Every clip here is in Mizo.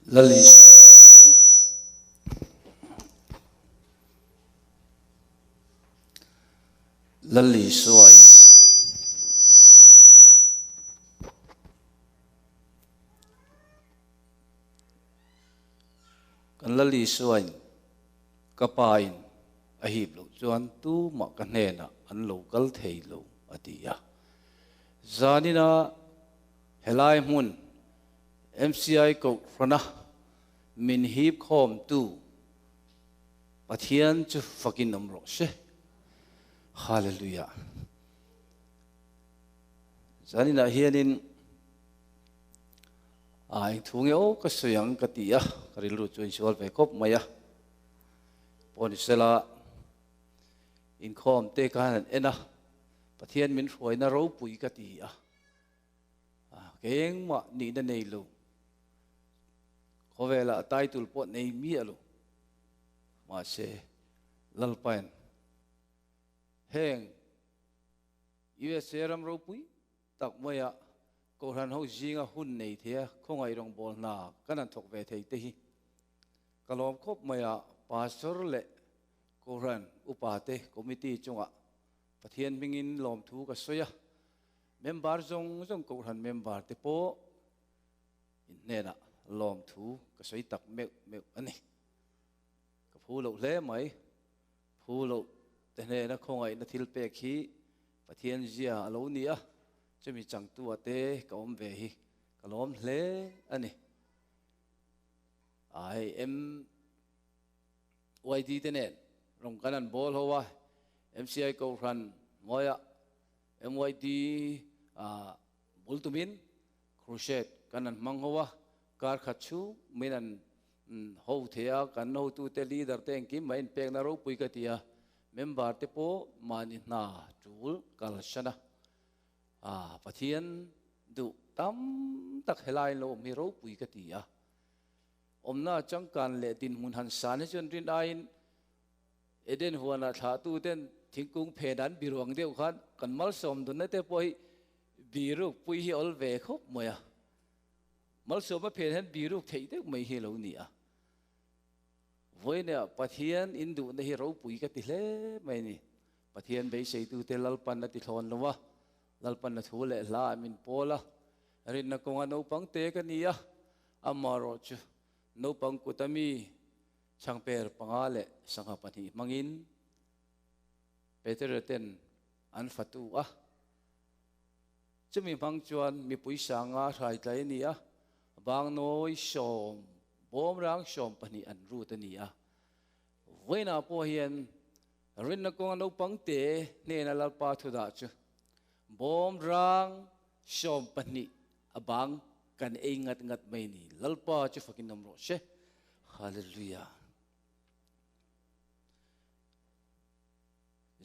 Lal Isua in Kan Lal Isua in ka pa in a hip loh chuan tumah ka hnenah an lo kal thei lo a ti a. Zanina helai hmun MCI Kohhrana min hip khawmtu Pathian chu fakin awm rawh se. Hallelujah. Zaninah hianin a eng thu nge aw ka sawi ang ka ti a, ka rilru chu a insual ve khawp mai a. Pawh ni sela inkhawm te khan an en a, Pathian min hruaina ropui ka ti a. Kei engmah nihna nei lo, khawvelah title pawh nei miah lo, mahse Lalpain heng USA ram ropui tak maia Kohhran ho zinga hun nei thei a khawngaih rawngbâwl hna kan han thawk ve thei te hi ka lawm khawp mai a, Pastor leh Kohhran upate committee chungah Pathian hmingin lawmthu ka sawi a, member zawng zawng Kohhran member te pawh in hnenah lawmthu ka sawi tak meuh meuh a ni. Ka phu loh hle mai, phu loh te hnena khawngaihna thil pek hi Pathian zia a lo ni a, chumi changtua te ka awm ve hi ka lawm hle a ni. Ai MYD te nen rawn kan an bawl ho a, MCI Kohhran hnuaiah MYD bul tumin Crusade kan an hmang ho a, kar khat chhung min an ho thei a, kan hotute leader te engkim mai inpekna ropui ka ti a, member te pawh mahni hna tul kalsan a, Pathian duh tam tak helai lo awm hi ropui ka ti a. Awmna changkan leh dinhmun han san hi chuan rin aiin Eden huanah thlahtuten thingkung phen an biruang deuh khan kan malsawm dunna te pawh hi biruk pui hi awl ve khawp mai a. Malsawma phen hian biruk theih deuh mai hi a lo ni a. Vawiinah Pathian induhna hi ropui ka ti hle mai a ni. Pathian beiseitute Lalpan a ti thlawn lo a, Lalpan a thu leh hla ah min pawl a, rinna kawnga naupang te ka ni a, amaherawh chu naupang kuta mi chhangper panga leh sangha pahnih hmangin Petera ten an fatu a. Chumi hmang chuan mipui sanga hrai tlai a ni a, bangnawi sawm, bawmrang sawm pahnih an rut a ni a. Vawiinah pawh hian rinna kawnga naupang te hnena Lalpa thu dah chu bawmrang sawm pahnih a bang kan ei ngat ngat mai ni. Lalpa chu fakin awm rawh se. Hallelujah.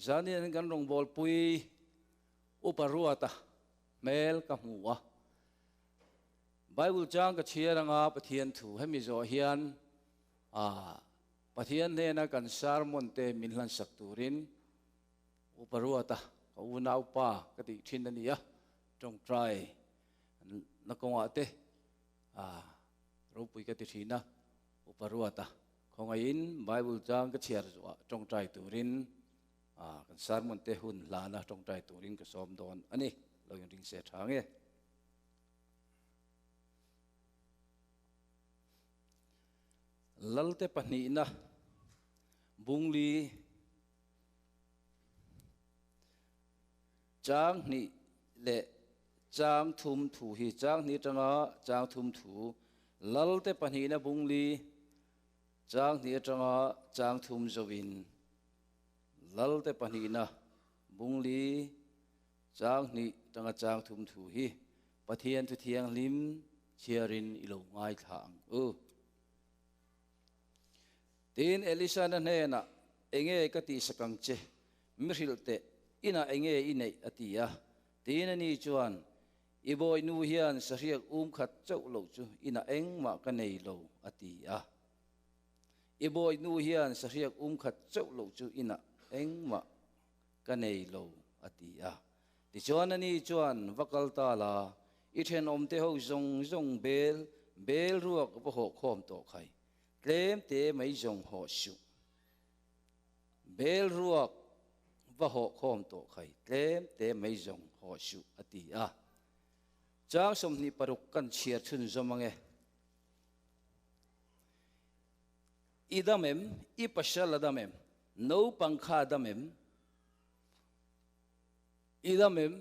Zanian kan rawngbawlpui Upa Ruata hmel ka hmu a. Bible chang ka chhiar anga Pathian thu hemi zawh hian Pathian hnena kan sermon te min hlansak turin Upa Ruata ka unaupa ka tih thin a ni a, tawngtai na kawngah te ropui ka ti thin a, Upa Ruata khawngaihin Bible chang ka chhiar zawhah tawngtai turin kan sermon te hun hlana tawngtai turin ka sawm dawn a ni. Lo inring se tha nge. Lalte pahnihna Bungli Chang hnih leh chang thum thu hi chang hnih atanga chang thum thu Lalte pahnihna Bungli chang hnih atanga chang thum zoin Lalte pahnihna Bungli chang hnih atanga chang thum thu hi Pathian thu thianghlim chhiarin i lo ngaithla ang u. Tin, Elisha-na hnenah, Enge ka tihsak ang che? Mi hrilh teh, inah enge i neih? a ti a. Tin, ani chuan, I bawi nu hian sahriak um khat chauh loh chu inah engmah ka nei lo, a ti a. I bawi nu hian sahriak um khat chauh loh chu inah engmah ka nei lo, a ti a. Tichuan ani chuan, Va kal ta la, i thenawmte ho zawng zawng bel Bel ruak va hawh khawm tawh khai. Tlem te mai zawng hawh suh. Bel ruak va hawh khawm tawh khai. Tlem te mai zawng hawh suh a ti a. Chang 26 kan chhiar chhunzawm ange. I dam em? I pasal a dam em? Naupang kha a dam em? I dam em?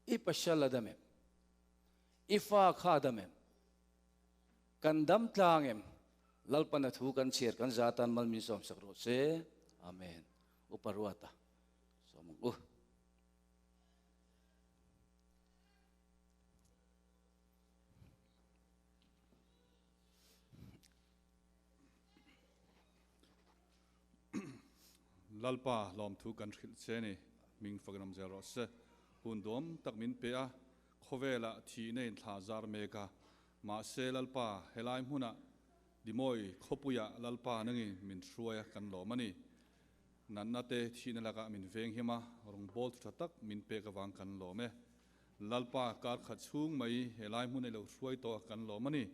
I pasal a dam em? I fa kha a dam em? Kan dam tlang em? Lalpan a thu kan chhiar kan za tan mal min sawmsak rawh se. Amen. Upa Ruata sawm ang u. Lalpa lawmthu kan hrilh che ni, hming fakin awm zel rawh se. Hun duam tak min pe a, khawvelah thihna in thla zar mek a. Mahse Lalpa, helai hmunah Dimawi khawpuiah Lalpa nangin min hruai a kan lawm a ni. Natna te thihna lakah min veng him a, rawngbâwl thu tha tak min pek avang kan lawm e. Lalpa kar khat chhung mai helai hmun ei lo hruai tawh a kan lawm a ni.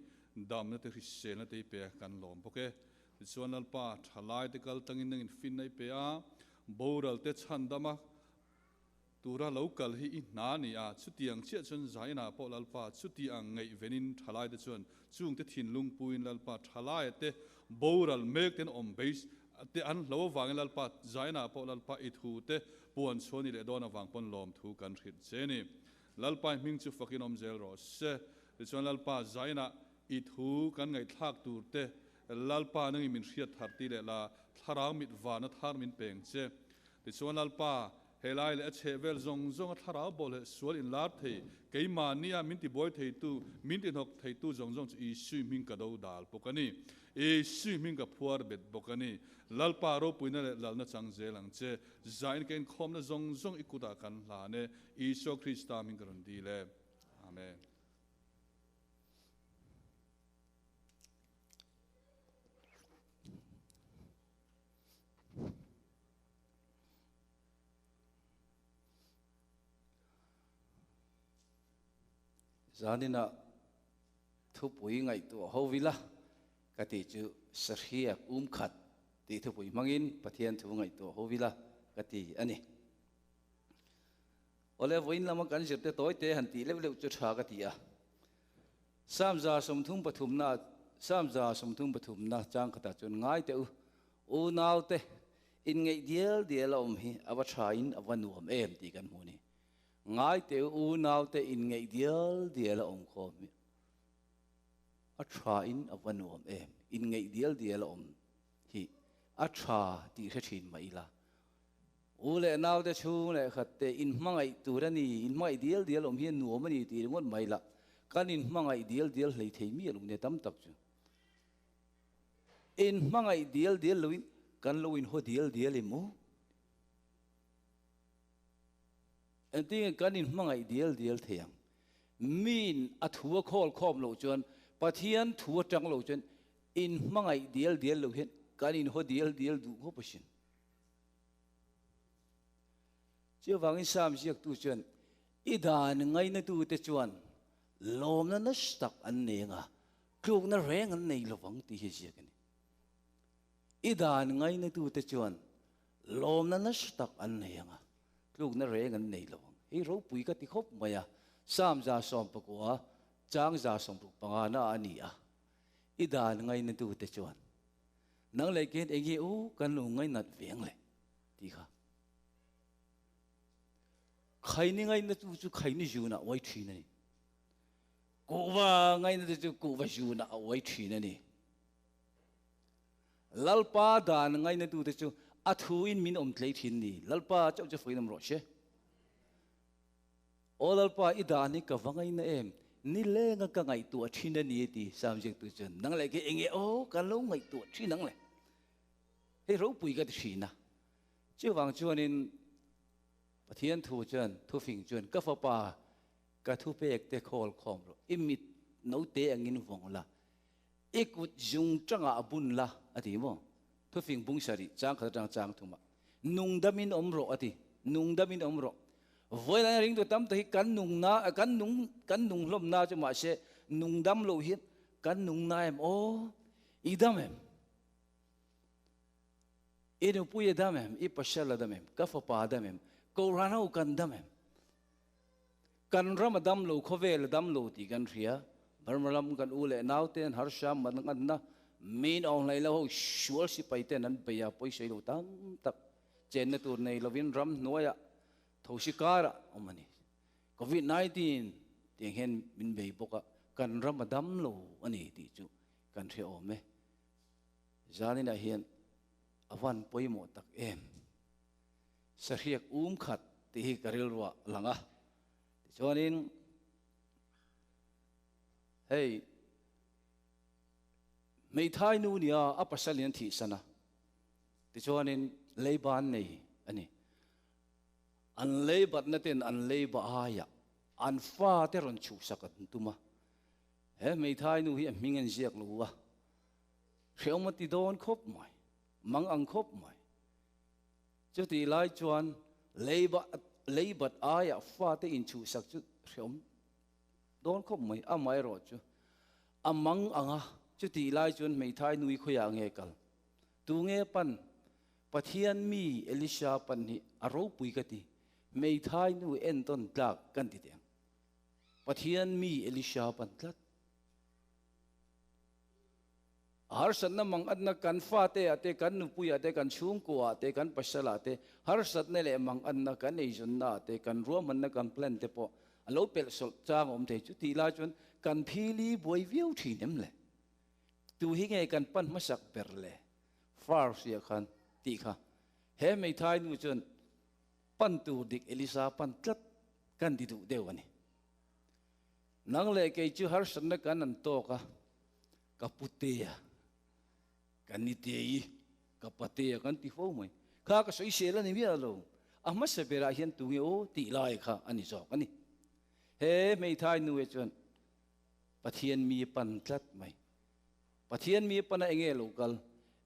Damna te hriselna te i pe a kan lawm bawk e. Tichuan Lalpa thalai te kal tangin nangin finna i pe a, boral te chhan dam a tura lo kal hi i hna a ni a, chutiang chiah chuan Zainah pawh Lalpa chuti ang ngaihvenin thalai te chuan chung te thinlung puin Lalpa thalaia te boral mek ten awm beis te an hlo avangin Lalpa Zainah pawh Lalpa i thu te puan chhuan i leh dawn avang pawn lawmthu kan hrilh che ni. Lalpa i hming chu fakin awm zel rawh se. Tichuan Lalpa Zainah i thu kan ngaihthlak tur te Lalpa nangin min hriat thar ti leh la thlarau mit vana thar min peng che. Tichuan Lalpa, helai leh a chheh vel zawng zawng a thlarau bawlh leh sual inlar thei, keimahnia min tibuai theitu, min tihnawk theitu zawng zawng chu Isui hming ka do dal bawk a ni. Isui hming ka phuar bet bawk a ni. Lalpa ropuina leh lalna chang zel ang che. Zain ka inkhawmna zawng zawng i kutah kan hlan e. Isua Krista hming ka rawn dil e. Amen. Zanina thupui ngaihtuah ho vila ka tih chu Sahriak um khat tih thupui hmangin Pathian thu ngaihtuah ho vila ka ti a ni. Awle vawiin lama kan zirte tawi te han tih leuh leuh chu tha ka ti a. Psalm 133 na Psalm 133 na chang khatah chuan ngai teh u, unaute inngeih dial dial a awm hi a va tha in a va nuam em tih kan hmu a ni. Ngai teh u, unaute inngeih dial dial a awm khawm hi a tha in a va nuam em, inngeih dial dial a awm hi a tha tih hre thin mah ila. U leh naute chhung leh khat te inhmangaih tur a ni, inhmangaih dial dial awm hi a nuam a ni tih ringawt mai lah, kan inhmangaih dial dial hlei thei miah lo nia tam tak chu. Inhmangaih dial dial loin kan lo inhaw dial dial em aw? Engtin nge kan inhmangaih dial dial thei ang? Miin a thu a khawl khawm loh chuan, Pathian thu atang lo chuan inhmangaih dial dial lo hian kan inhaw dial dial duh khawp asin. Chuvangin Psalm ziaktu chuan, I dan ngainatute chuan lawmna nasa tak an nei anga, tlukna reng an nei lovang tih hi ziak a ni. I dan ngainatute chuan lawmna nasa tak an nei anga, tlukna reng an nei lovang. Hei ropui ka ti khawp mai a, Psalm 119 chang 165 na a ni a, I dan ngainatute chuan nang leh keiin eng nge u kan lo ngainat veng le tih kha. Khaini ngainatu chu khaini zunah a uai thin a ni. Kuhva ngainatu chu kuhva zunah a uai thin a ni. Lalpa dan ngainatu te chu a thu in min awm tlei thin ni. Lalpa chauh chu fakin awm rawh se. Aw Lalpa, i dan hi ka va ngaina em? Nilenga ka ngaihtuah thin a ni ti Sam ziaktu chuan nang leh kei enge aw kan lo ngaihtuah thin ang le. Hei ropui ka ti thin a. Chuvang chuanin Pathian thu chuan thufing chuan ka fapa ka thupek te khawl khawm rawh. I mit note angin vawng la. I kut zung tangah a bun la a ti maw? Thufing bung sarih chang khat atang chang thumah nungdamin awm rawh a ti. Nungdamin awm rawh. Vawiin ringtu tam tak hi kan nung na kan nung kan nung hlawm na chu mahse nungdam lo hian Kan nung na em aw? I dam em? I nupui a dam em? I pasal a dam em? Ka fapa a dam em? Kohhran ho kan dam em? Kan ram a dam lo, khawvel a dam lo tih kan hria. Burma lam kan u leh nau ten harsha man nganna min aung hlei lo ho sual sipai ten an bei a, pawisa lo tam tak chenna tur nei lovin ram hnuaiah thosi karah awm a ni. Covid 19 tiang hian min bei bawk a, kan ram a dam lo a ni tih chu kan hre awm e. Zaninah hian a van pawimawh tak em? Sahriak um khat tih hi ka rilruah a lang a, tichuanin hei hmeithai nu nia a pasal in an thihsan a, tichuanin leiban nei a ni. An leibatna ten an leiba aiah an fate rawn chhuhsak an tum a, he hmeithai nu hi a hming an ziak lo a, hrehawm a ti dawn khawp mai, mang ang khawp mai. Chutih lai chuan leiba leibat aiah fate inchhuhsak chu hrehawm dawn khawp mai, amaherawh chu a mang ang a, chutih lai chuan hmeithai nui khawiah nge kal? Tu nge pan? Pathian mi Elisha pan hi a ropui ka ti, hmeithai nu entawn tlak kan ti teh ang. Pathian mi Elisha pan tlat. A harsatna mangatna kan fate ah te, kan nupui ah te, kan chhungkua ah te, kan pasal ah te, harsatna leh mangatna kan eizawnna ah te, kan ruahmanna kan plan te pawh a lo pelh sawlh chang a awm thei. Chutih lai chuan kan phili buai viau thin em le? Tu hi nge kan pan hmasak ber le? Far hria khan tih kha he hmeithai nu chuan pan tur dik Elisa pan tlat kan ti duh deuh a ni. Nang leh kei chu harsatna kan an tawk a, ka putea, ka nitei, ka patea kan ti fo mai. Kha ka sawisel a ni miah lo. A hmasa berah hian tunge aw tih lai kha a ni zawk a ni. He hmeithai nu e chuan Pathian mi pan tlat mai. Pathian mi pana enge lo kal?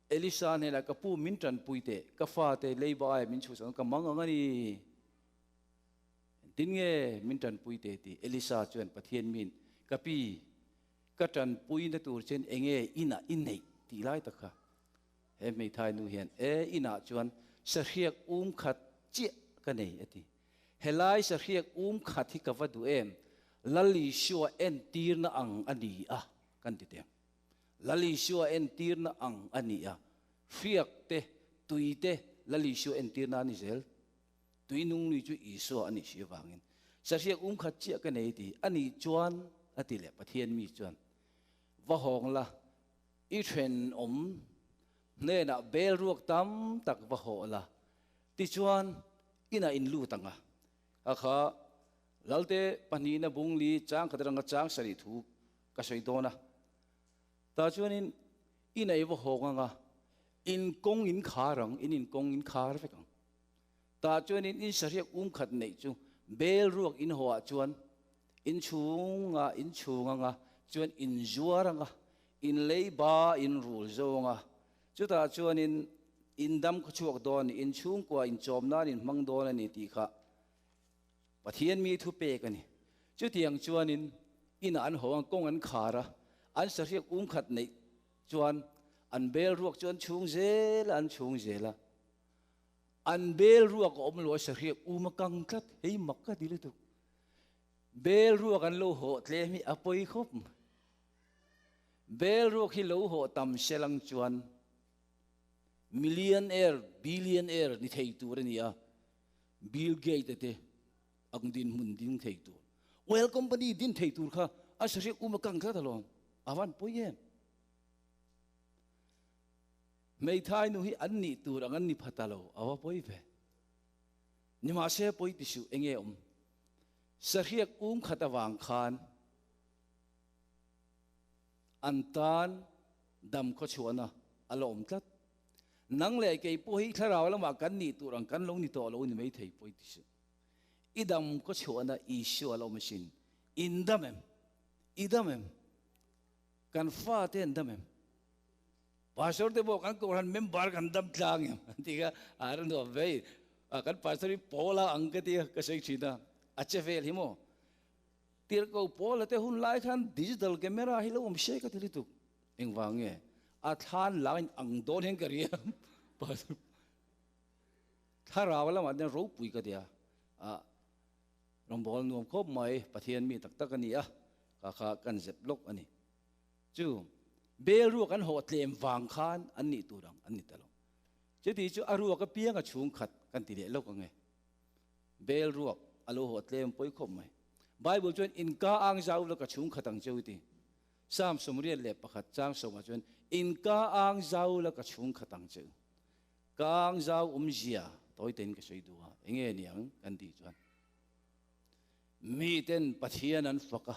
Elisa hnenah ka pu min tanpui teh, ka fate leiba aia min chhuhsak ka mang ang a ni. Engtin nge min tanpui teh tih Elisa chuan Pathian min, Ka pi, ka tanpuina tur chuan enge inah i neih tih lai tak kha. He hmeithai nu hian, E, inah chuan sahriak um khat chiah ka nei a ti. Helai sahriak um khat hi ka va duh em? Lal Isua entirna ang a ni a, kan ti teh. Lal Isua entirna ang a ni a, hriak te, tui te Lal Isua entirna a ni zel. Tui nung nui chu Isua a nih si avangin sahriak um khat chiah ka nei ti a nih chuan a ti leh Pathian mi chuan va hawng la, i thenawm hnenah bel ruak tam tak va hawh la, tichuan inah in lut ang a. A kha Lalte pahnihna bungli chang khat atanga chang sarih thu ka sawi dawn a. Tah chuanin inah i va hawng ang a, in kawng in khar ang, in inkawng in khar vek ang. Tah chuanin in sahriak um khat neih chu bel ruak in haw ah chuan in chhunga in chhung anga chuan in zuar anga in lei ba in rul zawng a, chutah chuanin in dam khaw chhuak dawn in chhungkua in chawm nan in hmang dawn a ni tih kha Pathian mi thu pek a ni. Chutiang chuanin inah an haw ang kawng an khar a, an sahriak um khat neih chuan an bel ruak chu an chhung zel a an chhung zel a. An bel ruak a awm lo a sahriak um a kang tlat, hei mak ka ti lutuk. Bel ruak an lo hawh tlem hi a pawi khawp mai. Bel ruak hi lo hawh tam selang chuan millionaire, billionaire ni thei tur a ni a, Bill Gates te ang dinhmun ding thei tur, oil company din thei tur kha a sahriak um a kang tlat alawm, a van pawi em. Hmeithai nu hi an nih tur ang an ni pha ta lo, a va pawi ve. Nimahse pawi ti suh, enge awm? Sahriak um khat avang khan an tan dam khawchhuahna a la awm tlat. Nang leh kei pawh hi thlarau lamah kan nih tur ang kan lo ni tawh lo ni mai thei pawi ti suh. I dam khawchhuahna Isua a la awm asin. In dam em? I dam em? Kan fate an dam em? Pastor te pawh kan kohhran member kan dam tlang em an ti kha a ran nuam vei. Kan pastor hi Paula ang ka ti a ka sawi thin a, a che vel hi maw. Tirhkoh Paula te hun lai khan digital camera hi lo awm se ka ti lutuk. Engvang nge? A thlan lain ang dawn hian ka ria. Thlarau lamah hian ropui ka tia. A rawngbâwl nuam khawp mai, Pathian mi tak tak a ni a, ka kha kan zep lawk a ni. Chu bel ruak an hawh tlem vang khan an nih tur ang an ni ta lo. Chuti chu a ruak apiang a chhungkhat kan ti leh lawk ang e. Bel ruak a lo hawh tlem pawi khawp mai. Bible chuan in ka ang zau la ka chhungkhat ang cheu ti. Psalm 81 chang sawmah chuan in ka ang zau la ka chhungkhat ang cheu. Ka ang zau awmzia tawi tein ka sawi duh a, enge niang kan tih chuan miten Pathian an fak a,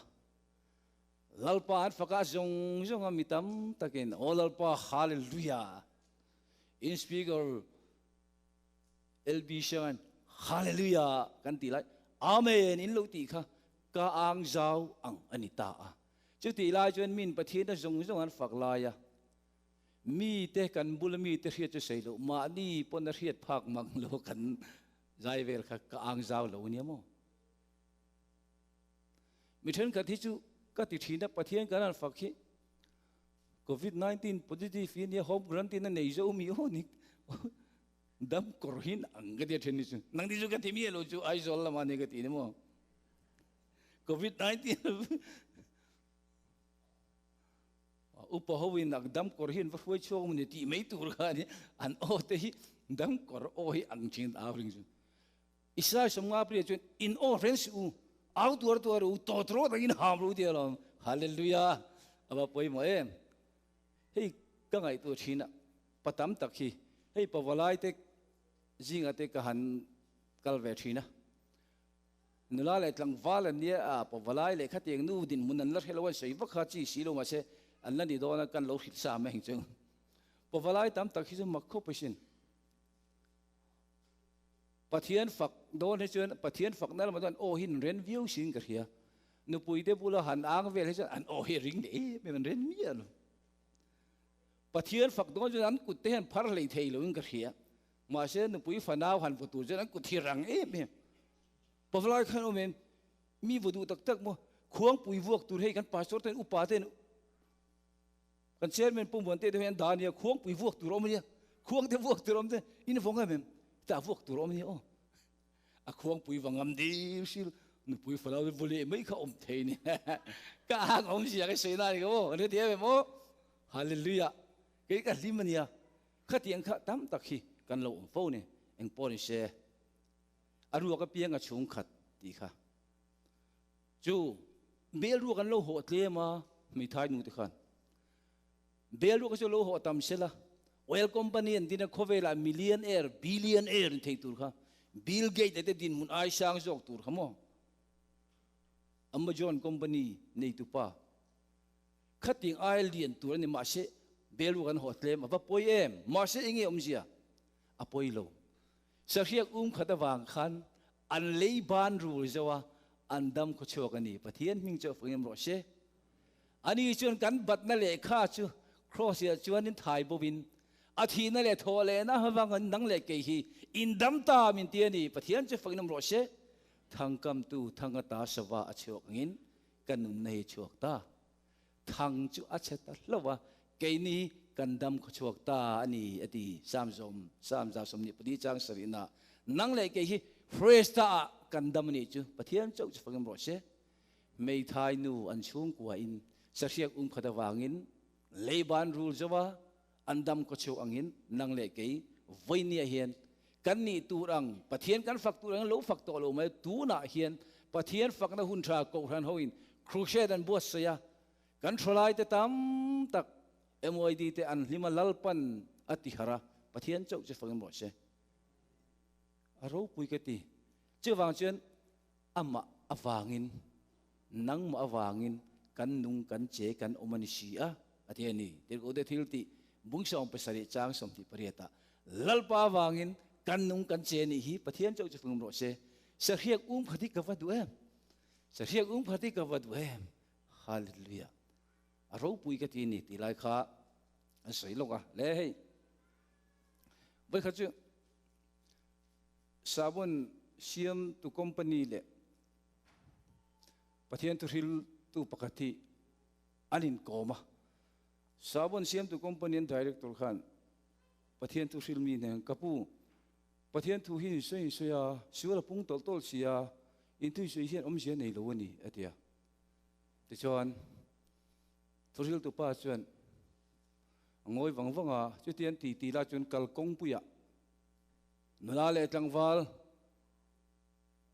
Lalpa an fak a zawng zawng a mi tam takin Aw Lalpa Hallelujah in speaker LB Siangan Hallelujah kan tih lai Amen in lo tih kha ka ang zau ang a ni ta a. Chutih lai chuan min Pathian a zawng zawng an fak lai a, mi te kan bula mi te hriat chu sawi loh mahni pawn a hriat phak mang lo kan zai vel kha ka ang zau lo ania maw? Mi thenkhat hi chu ka ti thin a, Pathian kan han fak hi Covid 19 positive hi nia home quarantine a nei zo mi aw ni dam kawr hin ang ka tia then ni chu nang ni chu ka ti mi lo chu Aizawl lama ni ka ti ni maw Covid 19 upa ho in ak dam kawr hin va hruai chhuak mu ni ti mai tur kha ni an aw te hi dam kawr aw hi ang thin au ring chu Israel 50 pria chuan in aw hren si u au tuar tuar u to tro takin ham ru ti alawm hallelujah ava pawimawh em hei ka ngaihtuah thin a patam tak hi hei pavalai te zinga te ka han kal ve thin a nula leh tlangval an nia a pavalai leh khatiang nu dinhmun an la hre lo an sawi vak kha chi si lo mahse an la ni dawn a kan lo hrilh sa mai ang chu pavalai tam tak hi chu mak khawp asin. Pathian fak dawn hi chuan Pathian fakna lamah chuan aw hi an ren viau siin ka hria. Nupui te bula han ang vel hi chuan an aw hi a ring leh em em, an ren miah lo. Pathian fak dawn chuan an kut te hian phar hlei thei loin ka hria. Mahse nupui fanau han vaw tur chuan an kut hi rang em em. Pavalai khan awm em, mi vaw duh tak tak maw, khuangpui vuak tur hei kan pastor ten upa ten Kan chairman Pu Muante te hian dah ania khuangpui vuak tur awm ania, khuang te vuak tur awm te in vawng em em, tah vuak tur awm ania aw. A khuangpui va ngam dil sil nupui falau te vawleh mai kha awm thei ni. Ka ang awm zia ka sawi na ni ka aw, an hre em aw. Hallelujah. Kei ka hlim ania, khatiang kha tam tak hi kan lo awm fo ni, eng pawh ni se. A ruak apiang a chhung khat tih kha. Chu bel ruak an lo hawh tlem a, hmeithai nu te khan bel ruak chu lo hawh tam sela, oil company an din a, khawvelah millionaire, billionaire in thei tur kha, Bill Gates te dinhmun ai sang zawk tur kha maw, Amazon company neitupa khating ai lian tur a ni, mahse bel ruak an hawh tlem a, va pawi em, mahse enge awmzia a pawi lo. Sahriak um khat avang khan an lei ban rul zo a, an dam khaw chhuak a ni. Pathian hming chu a fangim rawh se. Ani chuan kan batna lehkha chu Kross ah chuanin thai bovin a thihna leh thawh lehna avangin nang leh kei hi in dam ta min ti a ni. Pathian chu fangin awm rawh se. Thangkamtu thang ata sava a chhuak angin ka nunna hi chhuak ta. Thang chu a chhe ta hlauh a, keini kan dam khaw chhuak ta a ni, a ti. Psalm zawm, Psalm 124 chang sarihna, Nang leh kei hi fresh ta ah kan dam a nih chu, Pathian chauh chu fangim rawh se. Hmeithai nu an chhungkua in sahriak um khat avangin leiban rul zo a, an dam khaw chhuak angin nang leh kei vawinia hian kan nih tur ang, Pathian kan fak tur ang lo fak tawh lo mai, tunah hian Pathian fakna hun tha Kohhran hoin crusade an buatsaih a, kan thawlaite tam tak MYD te an hlim a, Lalpan a ti harh a, Pathian chauh chu fak em rawh se. A ropui ka ti. Chuvang chuan amah avangin, nangmah avangin kan nung, kan che, kan awm a ni si a, a ti a ni. Tirhkohte thil tih bung 17 chang 28 ah, Lalpa avangin kan nung, kan che nih hi Pathian chauh chu fingum rawh se. Sahriak um khat hi ka va duh em? Sahriak um khat hi ka va duh em? Hallelujah. A ropui ka ti ni ti lai kha an sawi lawk a. Le hei, voi khat chu Sabun siamtu company leh Pathian thuhriltu pakhat hi an inkawm a, Sabon siamtu company an director khan Pathian thuhril mi nen, Ka pu, Pathian thu hi insawi insawi a, sual a pung tawlh tawlh si a, inthu insawi hian awmzia nei lo a ni, a ti a. Tichuan, thuhriltu pa chuan a ngawi vang vang a, chutiang ti ti la chuan kal kawngpuiah nula leh tlangval,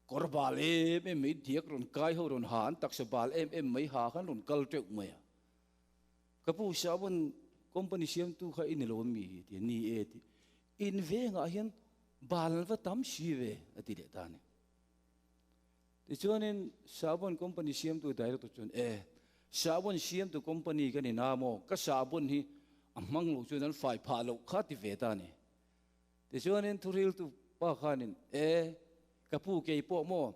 Kawr bal em em mai diak rawn kai ho rawn ha an taksa bal em em mai ha khan rawn kal teuh mai a. Ka pu Sahbon company siamtu kha i ni lo ami a ti a, ni e a ti. In vengah hian bal an va tam si ve a ti leh ta a ni. Tichuanin Sahbon company siamtu director chuan e Sahbon siamtu company ka ni na maw ka sahbon hi a hmang lo chuan an fai phah loh kha ti ve ta a ni. Tichuanin thuriltu pa khanin, E, ka pu kei pawh maw,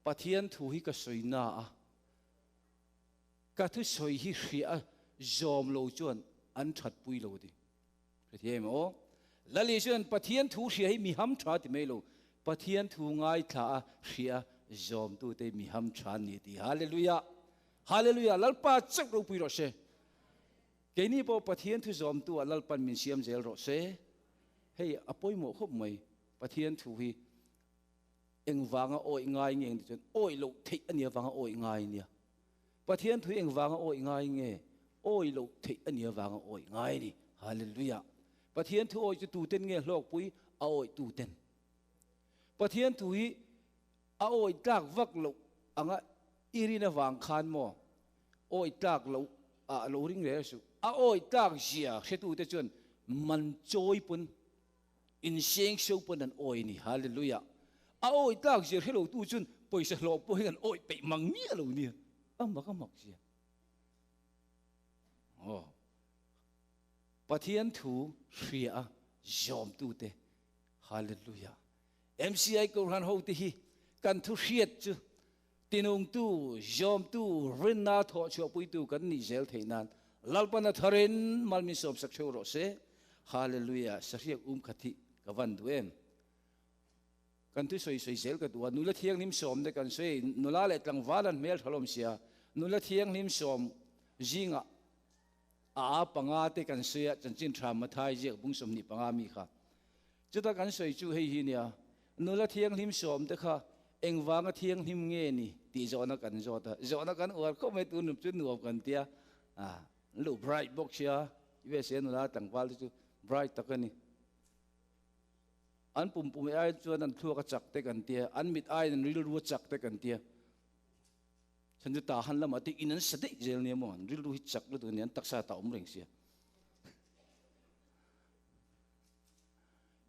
Pathian thu hi ka sawi na a, ka thusawi hi hria a zawm lo chuan an thatpui lo ti. Hrethiam em aw? Lali chuan Pathian thu hria hi mi ham tha ti mai lo, Pathian thu ngaithla a hria zawmtute mi ham tha an ni ti. Hallelujah! Hallelujah! Lalpa chauh ropui rawh se. Keini pawh Pathian thu zawmtu ah Lalpan min siam zel rawh se. Hei a pawimawh khawp mai, Pathian thu hi engvanga awih ngai nge tih chuan awih loh theih a nia vanga awih ngai nia. Pathian thu hi engvanga awih ngai nge? Awih loh theih a nia vanga awih ngai a ni. Hallelujah! Pathian thu awih chu tuten nge hlawkpui? A awih tuten. Pathian thu hi a awih tlak vak loh anga i rin avang khan maw awih tlak loh ah lo ring rel suh. A awih tlak zia hretute chuan man chawi pawn inseng seuh pawn an awi a ni. Hallelujah! A awih tlak zia hre lotu chuan pawisa hlawh pawh hian an awih peih mang miah lo nia. A mak a mak zia. Aw. Pathian thu hria a zawmtute. Hallelujah! MCI Kohhran hote hi kan thu hriat chu tinungtu, zawmtu, rinna thawhchhuahpuitu kan nih zel theih nan Lalpana tharin mal min sawmsak theuh rawh se. Hallelujah! Sahriak um khat hi ka van duh em? Kan thu sawi sawi zel ka duh a, nula thianghlim sawm te kan sawi, nula leh tlangval an hmel tha lawm sia, nula thianghlim sawm zingah a panga te kan sawi a, chanchin tha Mathai ziak bung 25 mi kha. Chuta kan sawi chu hei hi nia, nula thianghlim sawm te kha engvanga thianghlim nge ni tih zawhna kan zawt a, zawhna kan uar khawp mai tun chu nuam kan tia, a luh bright bawk sia, USA nula tlangval te chu bright tak a ni. An pumpum ai chuan an thluak a chak te kan tia, an mit aiin an rilru a chak te kan tia. Chhan chu tahan lamah te in an sa daih zel nia maw, an rilru hi chak lutuk a ni, an taksa ta awm reng sia.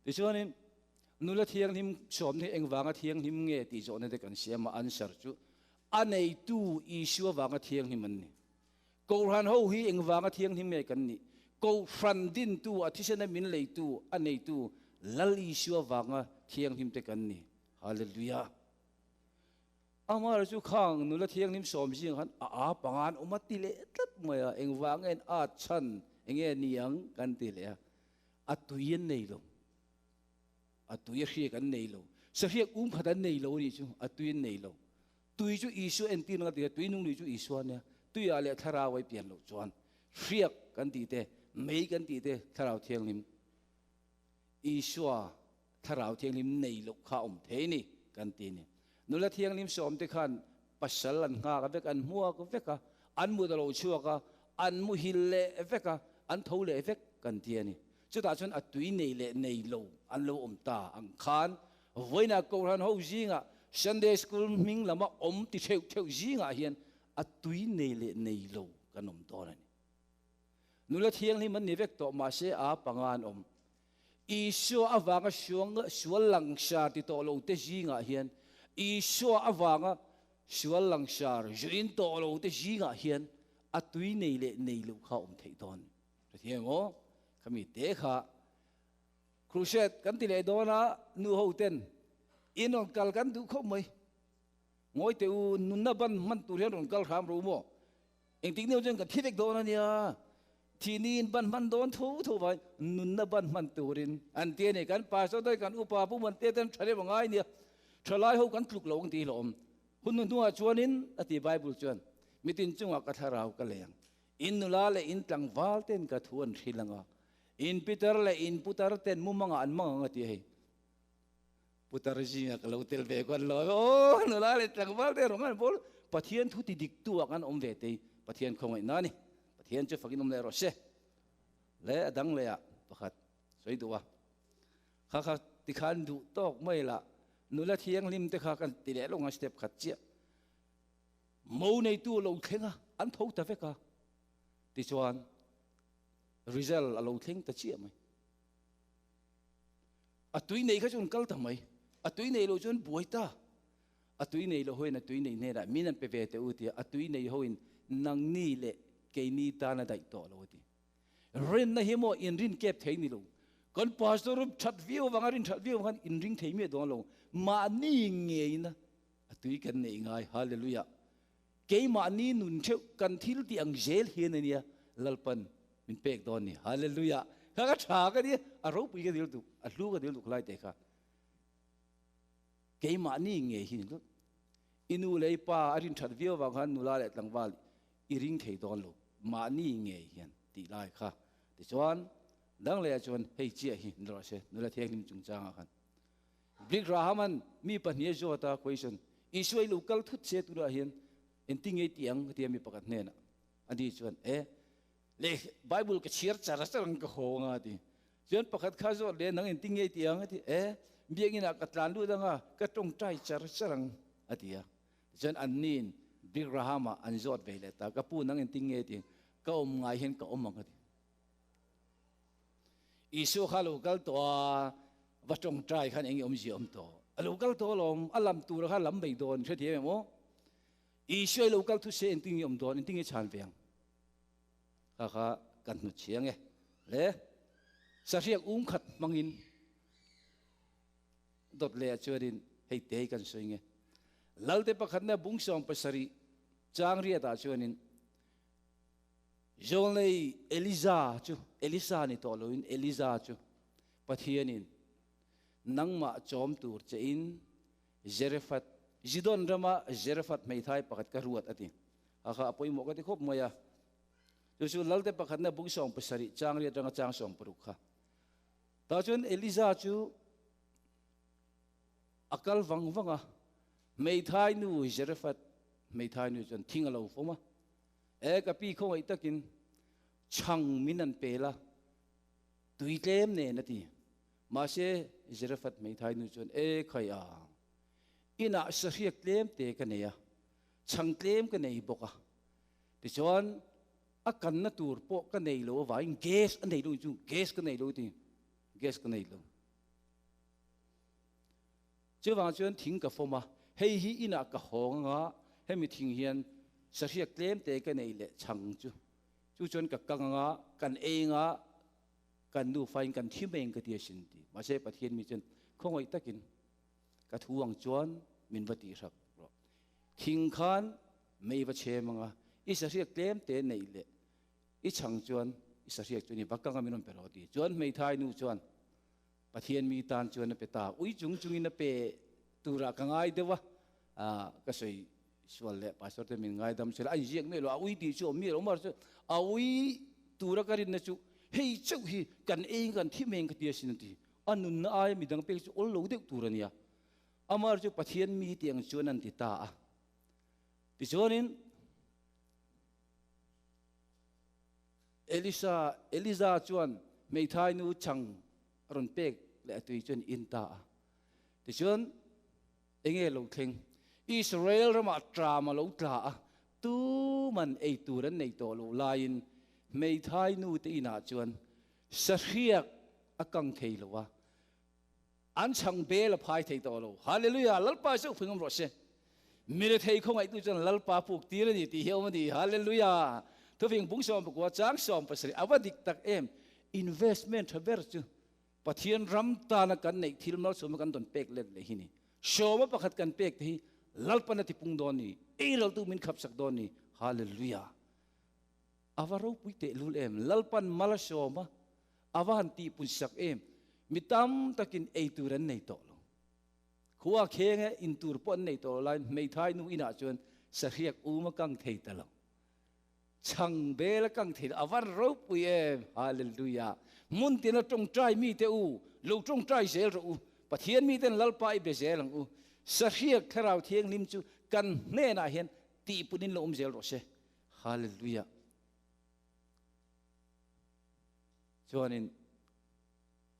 Tichuanin, nula thianghlim sawmna hi engvanga thianghlim nge tih zawhna te kan siam a, answer chu a neitu Isua vanga thianghlim an ni. Kohhran ho hi engvanga thianghlim nge kan nih? Kohhran dintu, a thisena min leitu, a neitu Lal Isua vanga thianghlim te kan ni. Hallelujah! Amaherawhchu khang nula thianghlim sawm zing khan a a panga an awm a ti leh tlat mai a, engvang nge an at chhan enge ni ang kan ti leh a, a tui an nei lo, a tui a hriak an nei lo, sahriak um khat an nei lo a nih chu, a tui an nei lo. Tui chu Isua entir ang a ti a, tui nung lui chu Isua ania, tuiah leh thlarau a i pian loh chuan hriak kan tih te, mei kan tih te thlarau thianghlim Isua Thlarau Thianghlim nei loh kha awm thei ni kan ti ni. Nula Thianghlim sawmte khan pasal an nghak vek, an hmuak vek a, an mut a lo chhuak a, an muhil leh vek a, an tho leh vek kan ti a ni. Chutah chuan a tui nei leh nei lo an lo awm ta ang khan vawiinah Kohhran ho zingah Sunday School hming lama awm ti theuh theuh zingah hian a tui nei leh nei lo kan awm dawn a ni. Nula thianghlim an ni vek tawh mahse a panga an awm. Isua avanga sual langsar ti tawh lo te zingah hian Isua avanga sual langsar zuin tawh lo te zingah hian a tui nei leh nei loh kha awm theih dawn. Hrethiam aw, khami te kha crusade kan ti leh dawn a, nu ho ten in rawn kal kan duh khawp mai. Ngawi teh u, nunna ban hman tur hian rawn kal hram ro maw? Engtik neu chuan kan thi vek dawn a nia. Thihni in ban hman dawn tho tho vai nunna ban hman turin an ti a ni. Kan pastor te, kan upa pu man te ten tha deuh a ngai nia. Thalai ho kan tluk lo ang tih hlawm. Hun hnu hnuah chuanin, a ti Bible chuan, mitin chungah ka thlarau ka leng. In nula leh in tlangval ten ka thu an hrilh ang a, in pitar leh in putar ten mumangah an mang ang a ti hei. Putar zinga ka lo tel ve kuan lo aw, nula leh tlangval te rawng an bawl Pathian thu ti dik tu ah kan awm ve tei Pathian khawngaih na ni. Pathian chu fakin awm leh rawh se. Le a dang leh ah pakhat sawi duh a. Kha kha tikhan duh tawk mai lah nula thianghlim te kha kan ti leh lawng a step khat chiah. Mo neitu a lo thleng a, an tho ta vek a. Tichuan result a lo thleng ta chiah mai. A tui nei kha chu an kal ta mai. A tui nei lo chu an buai ta. A tui nei lo hoin a tui nei hnenah min an pe ve teh u tia a tui nei hoin nangni leh keini tan a daih tawh lo a ti. Rinna hi maw inrin kep thei ni lo. Kan pastor that viau vanga rin that viau khan inring thei miah dawn lo. Mahni ngeina a tui kan neih ngai. Hallelujah. Keimahni nun theuh kan thil tih ang zel hian a nia Lalpan min pek dawn ni. Hallelujah. Kha ka tha ka nia, a ropui ka dil tuk, a hlu ka dil tuk lai te kha. Keimahni ngei hi ni tlat. I nu leh i pa a rin that viau vang khan nula leh tlangval i ring thei dawn lo. Mahni ngei hian tih lai kha. Tichuan, dang lehah chuan hei chiah hi ni rawh se, nula thianghlim chungchangah khan. Big Rahaman mi pahnih a zawt a, question, Isua i lo kal thut che tunah hian engtin nge i tih ang? tia mi pakhat hnenah a ni chuan, E, le Bible ka chhiar char char ang ka haw anga a ti. Chuan pakhat kha zawt leh, nang engtin nge i tih ang? a ti. E, biakinn ah ka tlan lut anga ka tawngtai char char ang a ti a. Tichuan anniin Big Rahama an zawt ve leh ta, ka pu nang engtin nge i tih ang? Ka awm ngai hian ka awm ang a ti. Isua kha a lo kal tawh a, va tawngtai khan eng nge awmzia awm tawh? A lo kal tawh alawm, a lam tura kha lam mai dawn, hrethiam em aw? Isua i lo kal thu se engtin nge awm dawn, engtin nge chhan ve ang? Kha kha kan hnu chiang e. Le, sahriak um khat hmangin dawt leh ah chuanin hei te hi kan sawi nge. Lalte pakhatna bung 70 chang riat ah chuanin Zawlnei Eliza chu Elisa ni tawh loin Eliza chu Pathianin nangmah chawm tur che in Zerephath, Zidon rama Zerephath hmeithai pakhat ka ruat a ti. A kha a pawimawh ka ti khawp mai a. Chu chu Lalte pakhatna bung 70 chang riat atanga chang 60 kha. Tah chuan Eliza chu a kal vang vang a, hmeithai nu Zerephath hmeithai nu chuan thing a lo fawm a. E ka pi khawngaih takin chhang min an pel a, tui tlem nen a ti. Mahse Zarephath hmeithai nu chuan, E khai a, inah sahriak tlem te ka nei a, chhang tlem ka nei bawk a. Tichuan a kanna tur pawh ka nei lo avangin gas a nei lo chu gas ka nei lo ti, gas ka nei lo. Chuvang chuan thing ka fawm a, hei hi inah ka hawng anga hemi thing hian sahriak tlem te ka nei leh chhang chu. Chu chuan ka kang anga kan ei anga kan nufain kan thi mai ang ka ti asin ti. Mahse Pathian mi chuan khawngaih takin ka thu ang chuan min va tihrak rawh. Thing khan mei va chhem anga i sahriak tlem te neih leh i chhang chuan i sahriak chu ni va kang a min rawn pe rawh ti. Chuan hmeithai nu chuan Pathian mi tan chuan a pe ta. Ui chung chungin a pe turah ka ngai deuh a, ka sawi sual leh pastor te min ngaidam sela a inziak miah lo, a ui tih chu awm miah lo mar chu a ui tura ka rinna chu hei chauh hi kan ei kan thi mai ang ka ti asin a ti. A nunna aia midang pek chu awl lo deuh tur a nia. Amar chu Pathian mi tih ang chuan an ti ta a. Tichuanin Elisa, Eliza chuan hmeithai nu chhang a rawn pek leh a tui chuan in ta a. Tichuan, enge lo thleng? Israel ramah tram a lo tla a, tuman ei tur an nei tawh loh laiin hmeithai nu te inah chuan sahriak a kang thei lo a, An chhang bel a phai thei tawh lo. Hallelujah! Lalpa zeuh phei ngam rawh se. Mi rethei khawngaihtu chuan Lalpa puk tir a ni tih hi a awm a ni. Hallelujah! Thufing bung 19 chang 70 a va dik tak em! Investment tha ber chu Pathian ram tana kan neih thil malsawmna kan rawn pek let leh hi ni. Sawma pakhat kan pek te hi Lalpan a tipung dawn ni. Eiraltu min khapsak dawn ni. Hallelujah! A va ropui tehlul em! Lalpan mal a sawm a, a va han tihpun sak em! Mi tam takin ei tur an nei tawh lo. Khua kheng e in tur pawh an nei tawh lo laiin hmeithai nu inah chuan sahriak um a kang thei ta lo. Chhang bel a kang thei lo. A van ropui em! Hallelujah! Hmun tina tawngtai mite u, lo tawngtai zel rawh u. Pathian miten Lalpa i be zel ang u. Sahriak Thlarau Thianghlim chu kan hnenah hian tihpunin lo awm zel rawh se. Hallelujah! Chuanin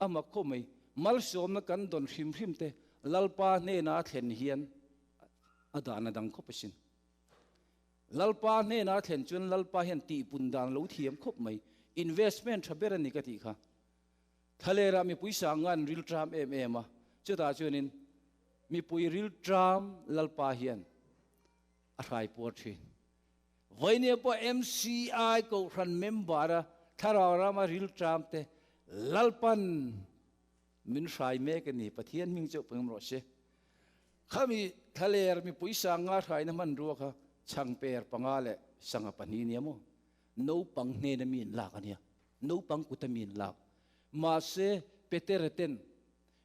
ama khaw mai malsawmna kan dawn hrim hrim te Lalpa hnena thlen hian a dahna dang khawp asin. Lalpa hnena thlen chuan Lalpa hian tihpun dan lo thiam khawp mai. Investment tha ber a ni ka tih kha. Thlalerah mipui sanga an rilṭam em em a, chutah chuanin mipui rilṭam Lalpa hian a hraipuar thin. Vawinia pawh MCI Kohhran member a thlarau rama rilṭam te Lalpan min hrai mek a ni. Pathian hming chauh pawh rawh se. Khami thlaler mipui sanga hraina hmanrua kha chhangper panga leh sangha pahnih nia maw? Naupang hnena mi in lak a nia. Naupang kuta mi in lak. Mahse Petera ten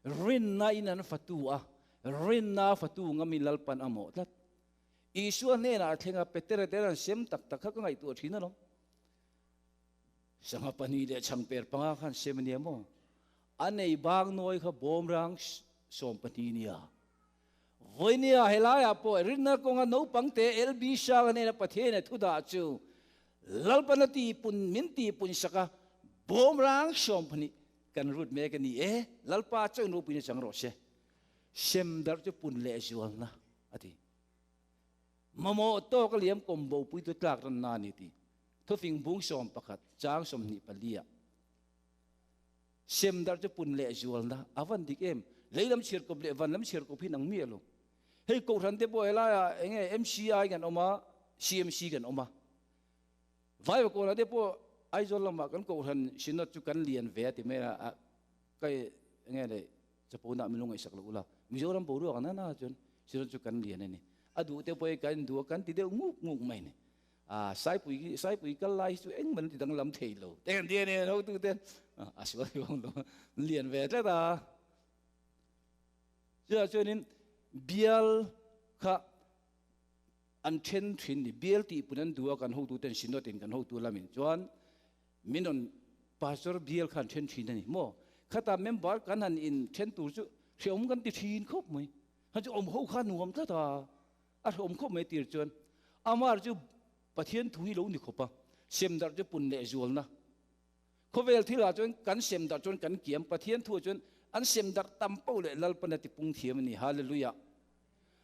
rinna in an fatu a, rinna fatu ngami Lalpan a mawh tlat. Isua hnenah a thleng a, Petera ten an sem tak tak kha ka ngaihtuah thin alawm. Sangha pahnih leh chhangper panga khan sem a nia maw? A nei bang nawi kha bawm rang 12 nia. Vawinia helaiah pawh rinna kawnga naupang te LB Sang a hnena Pathian a thu dah chu Lalpana tihpun min tihpun sak a, bawm rang 12 kan rut mek a ni e. Lalpa chuan ropuina chang rawh se. Sem darh chu pun leh zualna a ti. Mamawh tawk a liam kawm bopui tu tlak ranna a ni ti. Thufing bung 11 chang 24 ah sem darh chu pun leh zualna a van dik em. Lei lam chhiarkawp leh van lam chhiarkawp hi nang miah lo. Hei Kohhran te pawh helaiah eng nge MCI kan awm a, CMC kan awm a. Vaivakawnah te pawh Aizawl lamah kan Kohhran Synod chu kan lian ve a ti mai a, kai eng nge le Chaponah min lo ngaihsak lo ula. Mizoram boruak ang nana chuan Synod chu kan lian a ni. A duh te pawh hi kan induh a, kan ti deuh nguk nguk mai a ni. A Saipui Saipui kal lai hi chu engmah an ti danglam thei lo. Te kan ti a ni hotu ten a sual hi awm lo lian ve tlat a. Chutah chuanin bial kha an then thin ni. Bial tih pun an duh a kan hotu ten Synod in kan hotu lamin chuan min rawn pastor bial kha an then thin a ni maw. Khata member kan han in then tur chu hreawm kan ti thin khawp mai. Kha chu awm ho kha nuam tlat a. A hreawm khawp mai tir chuan amar chu Pathian thu hi lo ni khawp a, sem darh chu pun leh zualna. Khawvel thilah chuan kan sem darh chuan kan kiam, Pathian thuah chuan an sem darh tam poh leh Lalpan a tipung thiam a ni. Hallelujah!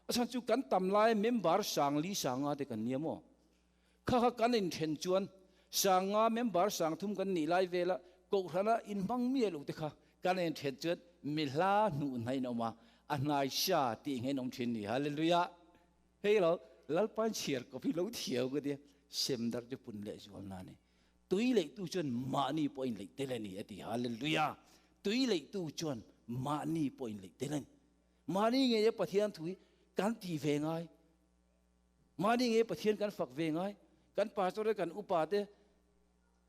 A chhan chu kan tam lai member sang li sanga te kan nia maw? Kha kha kan inthen chuan sanga member sang thum kan nih lai vela Kohhrana inhmang miah lo te kha kan inthen chuan mi hla hnuh hnain a awm a, a hnai sia tih nghein a awm thin ni. Hallelujah! Hei lo Lalpan chhiar kawp hi lo thiau ka tia sem darh chu pun leh zual na ni. Tui leihtu chuan mahni pawh a inleih tel a ni a ti. Hallelujah! Tui leihtu chuan mahni pawh a inleih tel a ni. Mahni ngeia Pathian thu hi kan ti ve ngai. Mahni ngeia Pathian kan fak ve ngai. Kan pastor te kan upa te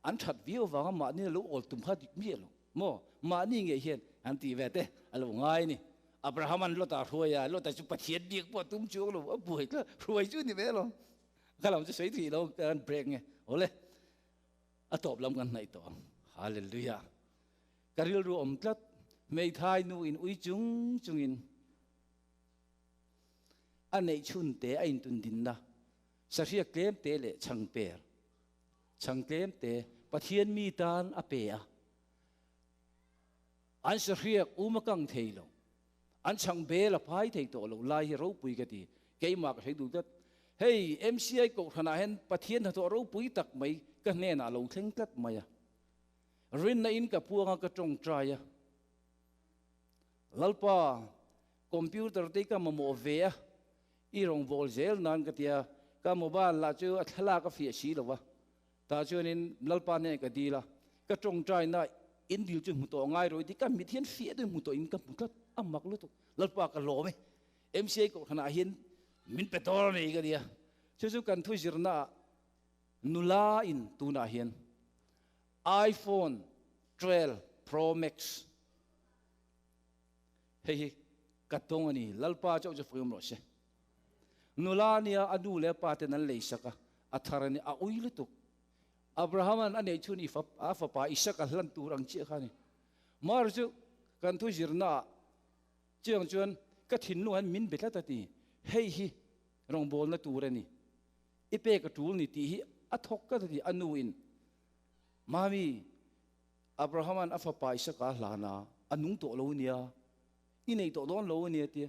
an that viau avanga mahni lo awl tum kha dik miah lo maw? Mahni ngei hian an ti ve te a lo ngai a ni. Abraham an Lota hruai a, Lota chu Pathian biak pawh a tum chuang lo, a buai tlat, hruai chu ni ve lo. Ka lam chu sawi thih lo, kan break nge. Awle, a tawp lam kan hnaih tawh ang. Hallelujah. Ka rilru awm tlat, hmeithai nu in ui chung chungin a neih chhun te a intun dinna, sahriak tlem te leh chhangper, chhang tlem te Pathian mi tan a pe a. An sahriak um a kang thei lo. An chhang bel a phai thei tawh lo lai hi ropui ka ti. Keimah ka hrei duh tlat. Hei MCI Kohhranah hian Pathian hnathawh ropui tak mai ka hnenah lo thleng tlat mai a. Rinna in ka puang a ka tawngtai a. Lalpa, computer te ka mamawh ve a, i rawngbâwl zel nan ka ti a, ka mobile lah chu a thlalak a fiah si lo va. Tah chuanin Lalpa hnenah ka dil a, ka tawngtaina in dil chu hmu tawh ngai rawh i ti, ka mit hian fiah deuhin hmu tawh in ka hmu tlat, a mak lutuk. Lalpa ka lawm e, MCA Kohhranah hian min pe dawn a ni ka ti a. Chu chu kan thu zirnaah nula in tunah hian iPhone 12 Pro Max hei hi. Ka tawng a ni, Lalpa chauh chu fakim rawh se. Nula nia a nu leh a pa ten an lei sak a, a thar a ni, a ui lutuk. Abrahama'n a neih chhun i a fapa Isaka hlan tur ang chiah kha a ni. Mar chu kan thu zirnaah chiang chuan ka thinlung hian min be tlat a ti, hei hi rawngbawlna tur a ni, i pek a tul ni tih hi a thawk tlat a ti, a nu in Mami, Abrahama'n a fapa Isaka a hlan a, a nung tawh lo nia, i nei tawh dawn lo a nia tia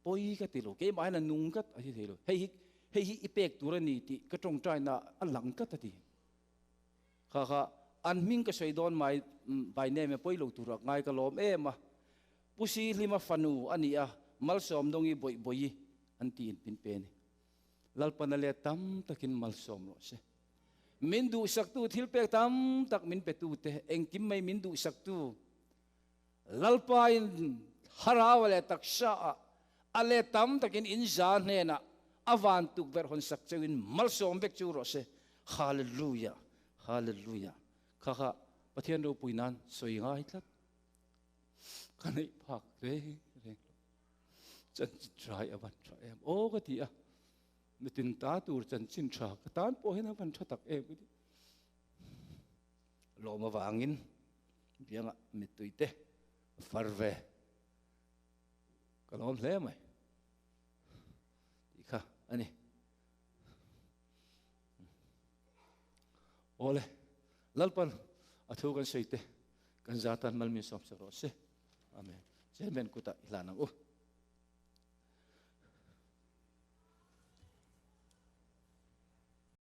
pawi ka ti lo, keimah hian a nung tlat a ti thei lo, hei hi hei hi i pek tur a ni tih ka tawngtaina a lang tlat a ti. Kha kha an hming ka sawi dawn mai by name pawi lo tur a ngai ka lawm em a, Pu Sihlima fanu a ni a, Malsawmdawngi bawih bawihi an tiin min pe a ni. Lalpana let tam takin malsawm rawh se. Min duhsaktu thil pek tam tak min petute, engkim mai min duhsaktu Lalpain thlarau leh taksa ah a let tam takin in za hnenah a van tukverh hawn sak cheuhin malsawm vek chu rawh se. Hallelujah! Hallelujah! Kha kha Pathian ropui nan sawi ngai tlat. Ka neih phak reng reng lo. Chanchin tha hi a van tha em aw ka ti a. Mitin ta tur chanchin tha ka tan pawh hian a van tha tak em ka ti. Lawm avangin biangah mittui te far ve ka lawm hle mai tih kha a ni. Awle, Lalpan a thu kan sawi te kan zatan mal min sawm sak rawh se. Amen. Chairman kutah i hlan ang u.